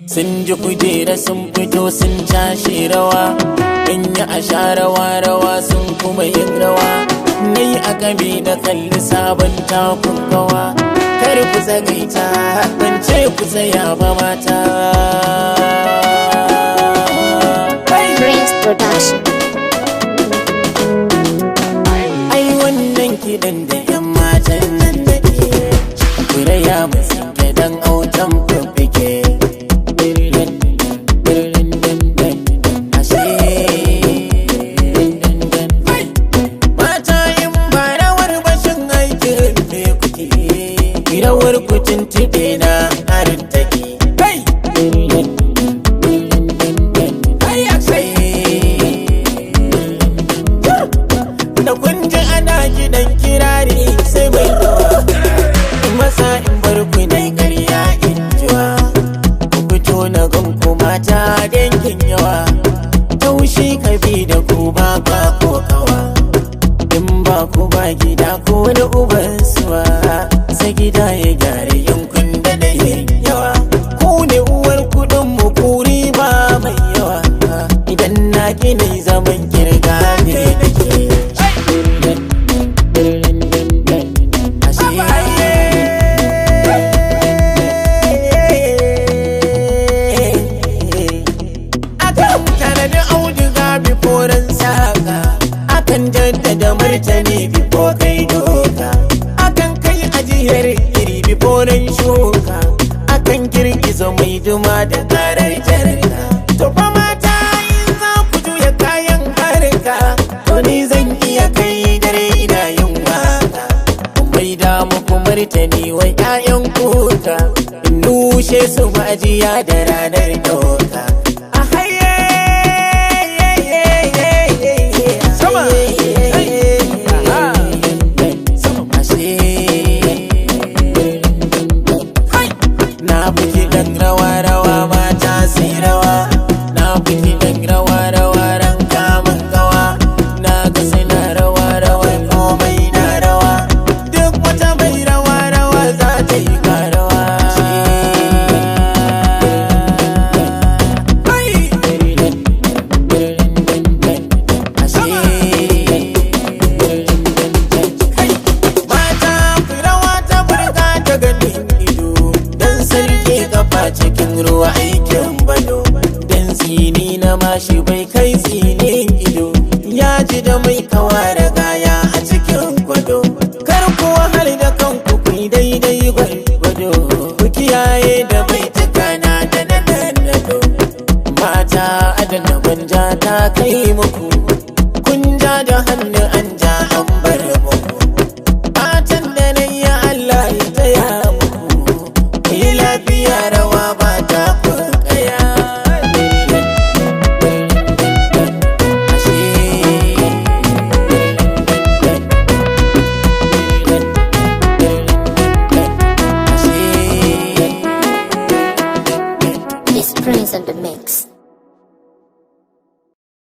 Sun ji kujera sun fito sun tashi rawa. In yi a sha rawa rawa sun kuma yin rawa. Ni a gami na kalli sabon takun gawa. Kar ku tsagaita, ban ce ku tsaya ba mata. Hey! Prince Production. Ai wannan kiɗan da 'yan matan nan da ke kuraya masu dan autan fiffike. Ashe. Mata in ba rawar bashin aikin me kuke, rawar ku tuntuɓe na harin take. Hey! Da kun ji ana kiɗan kirari sai mai rawa. In masa in bar ku dai ƙarya in jiwa. Ku fito na gan ku mata dangin yawa. Taushi kabi da ku ba ka ko kawa. In ba ku ba gida ko wani uban suwa. Sai gida ya gyara yankun da da yawa. Ku ne uwar kuɗin mu kuri ba mai yawa. Idan na gina zaman kirga ne nake. Akan tanadi auduga biforan saka, akan jaddada martani bifo kai doka, akan kai ajiyar iri biforan shuka, akan girgiza mai duma da karar jarka. To fa mata in za ku juya kayan harka, to ni zan iya kai dare ina yin waka. Mai da muku martani wai 'ya'yan kuka, in nushe su ma'ajiya da ranar doka. A haye. Sama. Ashe. Na fi kiɗan rawa-rawa mata su rawa. Na fi kiɗan rawa-rawa ran kamun gawa. Na ga suna rawa-rawa komai na rawa. Duk wata mai rawa-rawa za ta yi karawa. Mata ku rawa ta burga ta ganin ido. Dan sarki kafa cikin ruwa aikin bado. Dan tsini na mashi bai kai tsinin ido. Ya ji da mai kawa da gaya a cikin kwado. Kar ku wahal da kanku ku yi daidai gwargwado. Ku kiyaye da bai na da na nado. Mata adana gwanja ta kai muku.